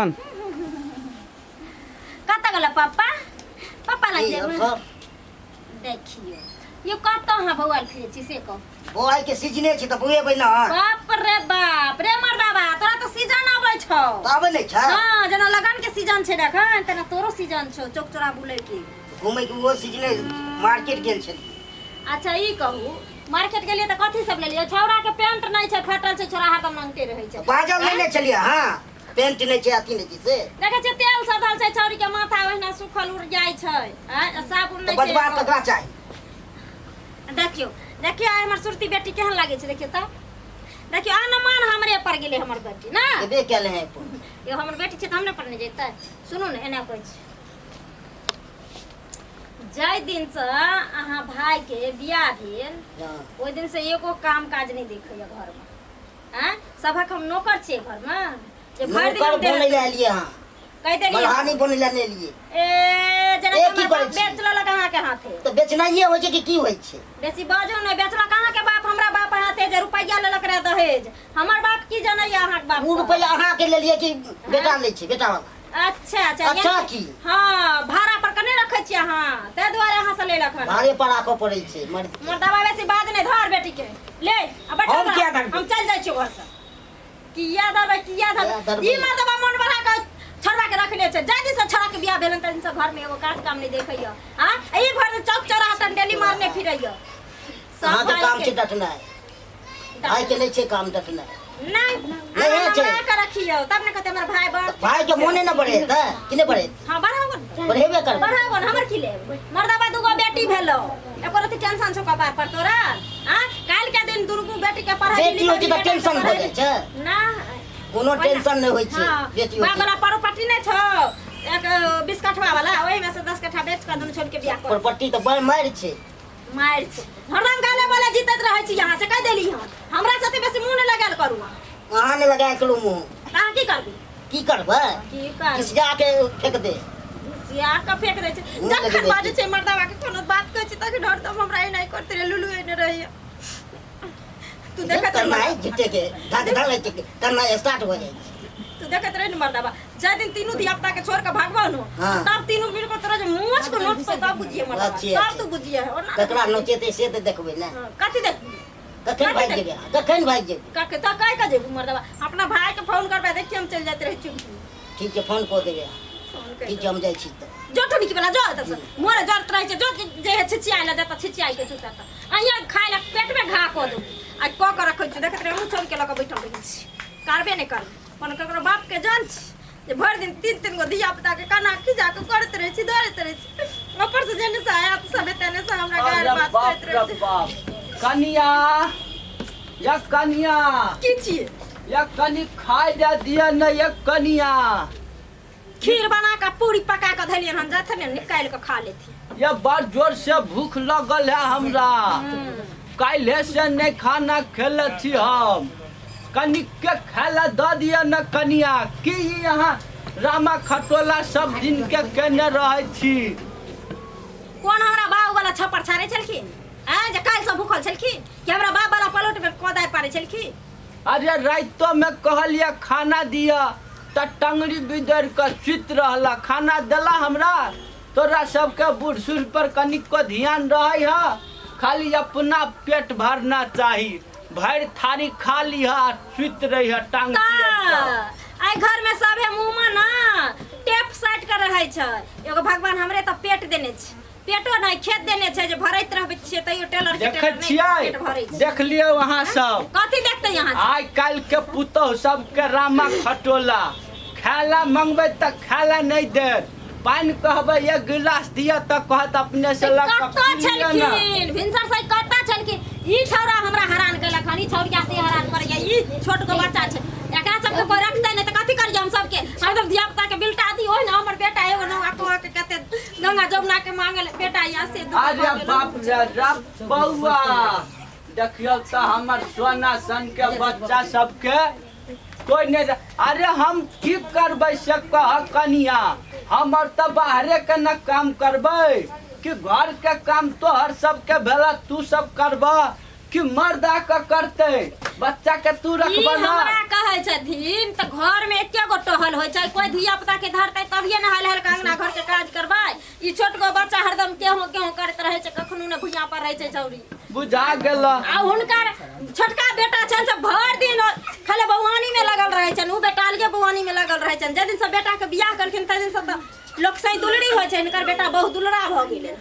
Action. कतऽ गेल पापा? पापा लग की जेबै। सब देखियौ यो कतऽ अहाँ बौआल फिरै छी से कहू। बौआइ के सीजने छै तऽ बौएबै ने। बाप रे बाप रे मर्दाबा, तोरा तऽ सीजन अबै छौ। तऽ आबै नहि छै? हाँ, जेना लगन के सीजन छै एखन तेना तोरो सीजन छौ चौक चौरा बुलै के। घूमै के ओहो सीजने, मार्केट गेल छलियै। अच्छा ई कहू, मार्केट गेलियै तऽ कथी सब लेलियै? छौड़ा के पेंट नहि छै, फाटल छै, छौड़ा हरदम नंगटे रहै छै। बाजल नहि ने छलियै? हाँ, पेंट नहि छै, अथी नहि छै से। देखै छियै तेल सधल छै, छौड़ी के माथा ओहिना सुखल उड़ जाइ छै। आँय, आ साबुन तऽ नहि छै बजबा एको। ककरा चाही? देखियौ देखियौ, आइ हमर सुरती बेटी केहन लागै छै देखियौ तऽ। देखियौ अनुमान हमरे पर गेलै हमर बेटी ना। गेबे कयल है अपन। यो हमर बेटी छै तऽ हमरे पर नहि जेतै। सुनू ने, एना कहै छी, जाहि दिनसँ अहाँ भाईके बियाह भेल ओहि दिनसँ एगो काम काज नहि देखैया घरमे। आँय, सभक हम नौकर छियै घरमे जे भरि दिन नौकर हम देह बनै लए एलियै अहाँ? कहि देलियै। मल्हानी बनै लए नहि एलियै। ए जेना ए, कि की हमर करै बाप छी? बेच लेलक अहाँके हाथे। तऽ बेचनाइए होइ छै कि की होइ छै? बेसी बाजू नहि। बेचलक अहाँके बाप हमरा बाप हाथे जे रुपैआ लेलक रहे दहेज। हमर बाप की जनैया अहाँके बाप ओ के? रुपैआ अहाँके लेलियै कि बेटा लै छै, बेटा वाला? अच्छा अच्छा। अच्छा। यानी- की? हाँ, भाड़ा पर कने रखै छियै अहाँ, ताहि दुआरे अहाँ से लेलक हन। भाड़े पर राखऽ पड़ै छै मर्द के। मर्दाबा बेसी बाज नहि, धर बेटी के ले आ बैठल हम रह। किया धरबै? हम चलि जाइ छियौ घर से। किया धरबै, किया किया धरबै? धरबै? ई मर्दबा मोन बढ़ा के छोड़वा के रखने छै। जाहि दिन से छोड़ा के बियाह भेलन तहि दिन से घर में एगो काज काम नहि देखैया। आ ई भरि दिन चौक चौराहा टंडेली मारने फिरैया। सब अहाँके भाई काम के- छै डटनाइ, भाई के नहि छै काम डटनाइ। नहीं, नहीं अहाँ छै। हमरा के रखियौ तब ने कहते हमर भाई बड़। भाई के मोने न बढ़ेतै कि नहि बढ़ेतै? हाँ, बढ़ाबो ने। बढ़ेबे करबै। बढ़ाबो ने, हमर की लेब? मर्दाबा दूगो बेटी भेलो, एको रति टेंशन छौ कपार पर तोरा? आ काल्हि के दिन दुर्गू बेटी के पढ़ाई बेटी होइ छै तऽ टेंशन भऽ जाइ छै। ना, कोनो टेंशन नहि होइ छै। हाँ, बेटी होइ बाप छै वाला प्रॉपर्टी नहि छौ एक 20 कठवा वाला, ओहि में से 10 कट्ठा बेच कऽ दुनू छोड़ के बियाह कर। प्रॉपर्टी तऽ बड़ मारि छै। मारि छै। हरदम गाले बोले जीतैत रहै छी यहाँ से कहि देली हम। हमरा साथे बेसी मुँह नहि लगायल करू अहाँ। अहाँ नहि लगायल करू मुँह। तऽ अहाँ की करबै? की करबै? की करबै? घिसिया के फेंक दे। घिसिया के फेंक दै छै। मुँह जखन लगबै बाजै छै। छै मर्दाबा के कोनो बात कहै छै तखन हरदम हमरा एनाहि करते रहै, लुलु एने रहैया। तू देखैत रह। करना है झूठे के धक धक छै, करना स्टार्ट हो जाइ छै। तू देखैत रह ने मर्दाबा, जाहि दिन तीनू धिया पुता के छोड़ के भागबो नु हाँ। तब तीनू मिल के तोरा जे मोछ को नोचतौ तब बुझिए मर्दाबा। अच्छे, तब अच्छे। तू बुझिए ओना। ककरा नोचेतै से तऽ देखबै ने। हाँ, कथी देखबी? कखन भागि जेबै अहाँ? कखन भागि जेबै? कके तऽ कहि के जेबू मर्दाबा? अपना भाई के फोन करबै, देखिए हम चलि जाइत रहै चुपकी। ठीक छै, फोन कऽ देबै अहाँ। फोन करि ठीक छै, हम जाइ छी तऽ। जो टुनिकी वाला जो एतऽ से मोरे जरत रहै छै। जो जे हे छिचियाइ लए जतऽ छिचियाइ के चुप तऽ अहिया खाइ लए पेटमे घा कऽ देबू। आ कऽ के रखै छी, देखैत रहै, हमहूँ छोड़ि के लऽ कऽ बैठल रहै छी। करबे नहि करबै कोनो ककरो बाप के जान छी जे भरि दिन तीन तीन गो धिया पुता के कना खिजा के करैत रहै छी, दौड़ैत रहै छी। ऊपर से जेने से आयत सब तेने से हमरा गारि अरे बात बाप करैत रे रहै छै। बाप, कनिया या कनिया। की छियै? या कनि खाय दे दिअ ने या कनिया। खीर बना कऽ पूरी पका कऽ धलियन हन, जाथन ने निकालि कऽ खा लेथिन। ये बड़ जोर से भूख लगल है हमरा, काल्हे से नहीं खाना खेले छी हम। कनिक के खाय ला दऽ दिअ न कनिया। की ई अहाँ रामा खटोला सब दिन के केने रहै छी? कोन हमरा बाप वाला छप्पर छाड़ै छलखिन आँय जे काल्हि से भूखल छलखिन कि हमरा बाप वाला पलोट में कोदारि पारै छलखिन? अरे राइतो में कहलिए खाना दिअ तऽ टंगरी बिदरि कऽ सुति रहला। खाना देला हमरा? तोरा सबके बूढ़ सूढ़ पर कनिको ध्यान रहै है? खाली अपना पेट भरना चाही। भरि थारी खा लिह आ सुति रहिह टांग चियारि कऽ। आइ घर में सभे मुंह में ना टेप साटि के रहै छै। एगो भगवान हमरे तऽ पेट देने छै, पेटो नहि खेत देने छै जे भरैत रहबै छियै तैयो टेलर के देखै टेलर नहि छियै? पेट भरै छै। देख लियौ अहाँ सब। कथी देखते यहाँ से? आइ काल्हि के पुतोहु सबके रामा खटोला, खाय ला मंगबै तऽ खाय ला नहि देत। पानि कहबै एक गिलास दिअ तऽ कहत अपने से लऽ कऽ कतऽ पी लिअ ने। छलखिन भिनसर से? कतऽ छलखिन? ई छौड़ा हमरा हरान केलक हन, ई छौड़िया से हरान करैया। ई छोट गो बच्चा छै, एकरा सबके कोई रखतै नहि तऽ कथी करियै हम सबके? हरदम धिया पुता के बिलटा दी ओहि ने। हमर बेटा एगो नौआ कह के कते गंगा जमुना के मांगल बेटा या से दुगो अरे भऽ गेल। बाप रे रब, बौआ देखियौ तऽ हमर सोना सन के बच्चा सबके कोइ नहि। अरे हम की करबै से कह कनिया। हमर तऽ बाहरे के न काम करबै कि घर के काम? तोहर सबके भेला तू सब करबह कि मर्द आके करतै? बच्चा के तू ई रखबह ना। हमरा कहै छथिन तऽ घर में एके गो टहल होइ छै, कोई धिया पुता के धरतै तभिए ने हल हल के अंगना घर के काज करबै। ई छोट गो बच्चा हरदम केहू केहू करैत रहै छै, कखनो ने भुइयां पर रहै छै छौरी। बुझा गेल। आ हुनकर छोटका बेटा छनि से भरि दिन खाली बौआनी में लगल रहै छनि, उ बेटा अलगे बौआनी में लगल रहै छनि। जाहि दिन से बेटा के बियाह केलखिन ताहि दिन से तऽ लोक सही दुलरी होइ छै, हिनकर बेटा बहुत दुलरा भऽ गेलै।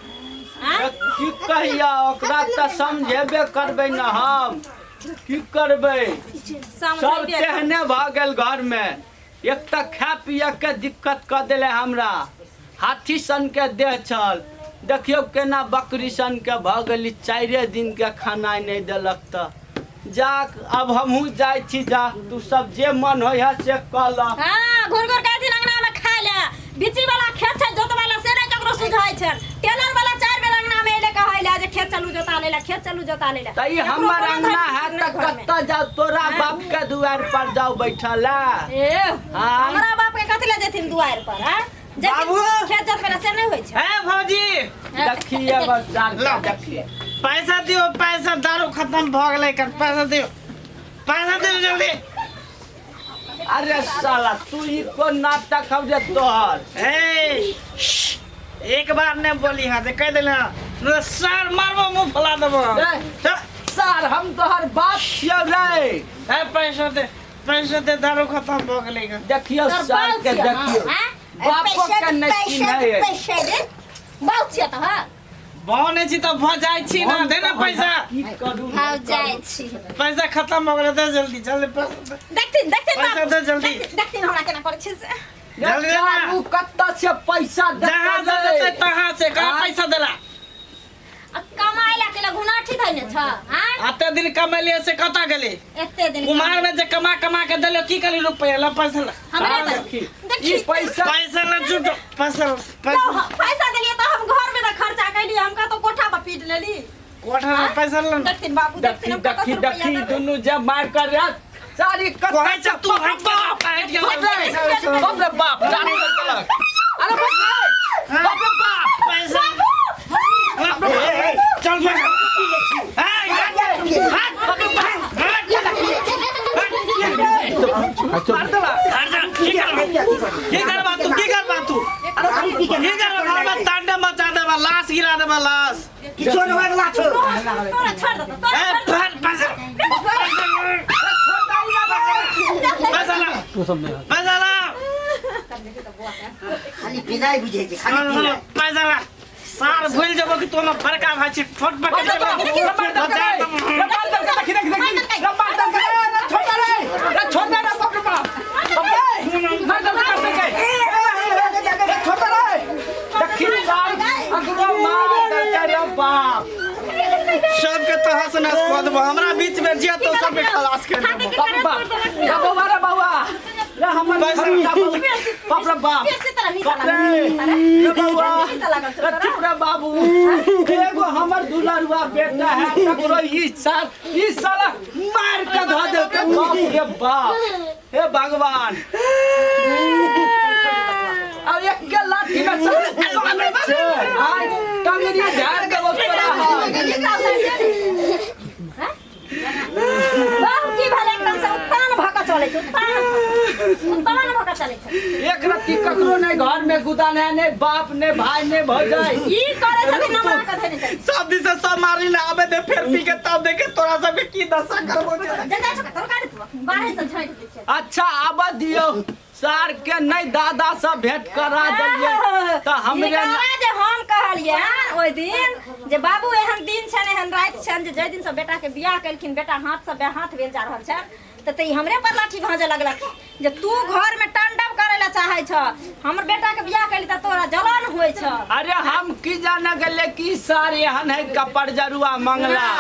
आँय? की कहिया, ओकरा तऽ समझेबे करबै ने हम, की करबै? सब समझेबे तेहने भऽ गेल घरमे। एक तऽ खाय पियके के दिक्कत कऽ देले हमरा, हाथी सन के देह छल, देखियौ केना बकरी सन के भऽ गेली। 4 दिन के खाना नहि देलक तऽ जा, अब हमहूँ जाइ छी। जा, तू सब जे मन होइ है से कऽ लऽ। हाँ, घुर घुर के अथिन अंगना में खाय ले। बिची वाला खेत छै जोतवा ला, से नहि ककरो सुझाइ छै। टेलर वाला 4 बेर अंगना में एले कहै ले जे खेत चलू जोता ले ला, खेत चलू जोता ले ला। तऽ ई ककरो हमर कोनो अंगना धरि है नहि तऽ घरमे। कतऽ जाउ? तोरा बाप के दुआरि पर जाउ बैठल ले? ए, हाँ। हमरा बाप के कथी ले जेथिन दुआरि पर? हाँ, जेथिन बाबू। खेत जोतबै ला, से नहि होइ छै। ए भौजी। देखिए बस जान के देखिए। पैसा दियो पैसा, दारू खत्म भऽ गेलै एकर। पैसा दियो, पैसा दियो जल्दी। अरे साला, तू ई कोन नाटक हौ जे तोहर? ए श्श, एक बार ने बोली हाँ ते कह देले हाँ, नहीं तो सर मारबो मुंह फुला देबो। ए, चल। सार, हम तोहर बाप छियौ रे। ए पैसा दे, पैसा दे, दारू खत्म भऽ गेलै एकर। देखियौ तोहर सार बाप के छियौ, देखियौ हाँ? बापो के नहि पैसा चिन्है। पैसा दे। बाप छियौ तऽ हाँ। भऽ नहि छी तऽ भऽ जाइ छी ना, दे ना पैसा। की करू? भाव जाइ छी। पैसा खत्म भऽ गेलै, दे जल्दी जल्दी पैसा दे। देखथिन देखथिन पैसा बाप, दे जल्दी। देखथिन देखथिन हमरा केना करै छै से। जल्दी दे ना। ओ कतऽ से पैसा जहाँ से देतै? देतै तहाँ से कहाँ आँय? पैसा देला? आ कमाइ ला केला घुनाठी धैने छ? आँय? एते दिन कमेलियै से कतऽ गेली? एते दिन कुमार में जे कमा कमा के देलियो, की करी रुपया ला, पैसा ला। हमरा हाँ, तऽ देखी। देखी ई पैसा पैसा ला झूठो पैसा ला, तो पैसा पैसा देलियै तऽ हम घर में ना खर्चा कैलियै, हम कतौ कोठा पर पीट लेली? कोठा में पैसा ला ना। देखथिन बाबू, देखी देखथिन हम कतऽ देखी से रुपैआ देखी देबै। दुनू जे मार कर रे सारी कतऽ कहै छ तू हट बाप, हट गेल। बाप रे बाप, दारू देलक। अरे बाप रे बाप रे बाप। पैसा चल पैसा ए, हट, हट, हट। मार देला। हट जा, की करबा, की करबा तू, की करबा तू, दारू पी के की करबा? घर में तांडव मचा देबा, लाश गिरा देबा लाश। किछो नहि होय वाला छौ। तोरा छोड़ देतौ, तोरा ए छोड़ देतौ। पैसा पैसा ला, पैसा ला। खाली पिनाइ बुझै छै, खाली पिनाइ। पैसा ला सार, भूल जेबो कि तू हमर बड़का भाई छी, छोट बच्चा रे बाप रे बाप, रे मार देलकै, देखी देखी देखी, रे मार देलकै, रे छोड़ दे रे, रे छोड़ दे रे, बाप रे बाप, बाप रे, मार देलकै, मार देलकै, रे छोड़ दे रे। देखी सार, अगरो मार देलकै रे बाप। सबके तहस नहस कऽ देबो, हमरा बीच में जिया तो सबके खलास कर देबो। बाप रे बाप, रे बौआ, रे बौआ रे, हमर पैसा- खर्चा बाप रे बाप। बेसी तोरा निशा बाप लागल रे छै, रे बौआ, बेसी निशा लागल छौ रे तोरा। चुप रे बाबू। एगो हमर दुलरुआ बेटा है, तकरो ई साल ई साला मार के धऽ देलकै। बाप रे बाप, हे भगवान! और एक के लाठी में साला छै, आइ टंगरी झाड़ देबो तोरा हम। निशा उतारि दे। हैं? बाबू, की भेलै? एकदम से उत्तान भऽ कऽ चलै छै, उत्तान उत्तान भऽ कऽ चलै छै। एक रत्ती ककरो नहीं घर में गुदान है, नहीं बाप, नहीं भाई, नहीं भौजाई। ई करै छथिन हमरा कऽ धैने छै। सब दिन से सब मारली ना, आबे दे फेर पी के, तब देखे तोरा सबके की दशा करबो। जा जा छौ तोर काट देबो, बाहर से झाँकि दै छै। अच्छा, आबऽ दियौ सार के, नहीं दादा से भेंट करा दियै तऽ हमरे। हिनकरा जे हम कहलियै ओहि दिन जे बाबू, एहन दिन छनि, एहन राति छनि जे जाहि दिन से बेटा के बियाह केलखिन, बेटा हाथ से बेहाथ भेल जा रहल छनि, तऽ ई हमरे पर लाठी भाँजऽ लगलक जे तू घर में तांडव करे ला चाहे छ, हमर बेटा के बियाह केली तऽ तोरा जलन होइ छ। अरे, हम की जाने गेले कि सार एहन है कपड़ जरुआ मंगला,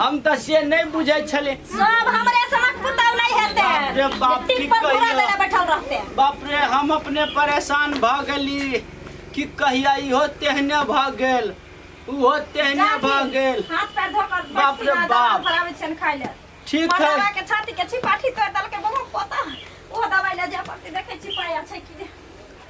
हम तऽ से नहीं बुझै छलै। सब हमरे सनक पुतौ नहीं हेतै। बाप रे बाप, जे की टिप पर घुरा कहियौ? देले बैठल रहते। बाप रे, हम अपने परेशान भऽ गेली की कहिया, इहो तेहने भऽ गेल, ओहो तेहने भऽ गेल। हाथ पैर धो कर। बाप रे बाप। भराबै छियनि खाइ ले। ठीक है। मर्दाबा के छाती के छिपाठी तोड़ि देलकै। बहु पोता, ओ दवाइ ले जाय पड़तै, देखै छी पाया छै कि।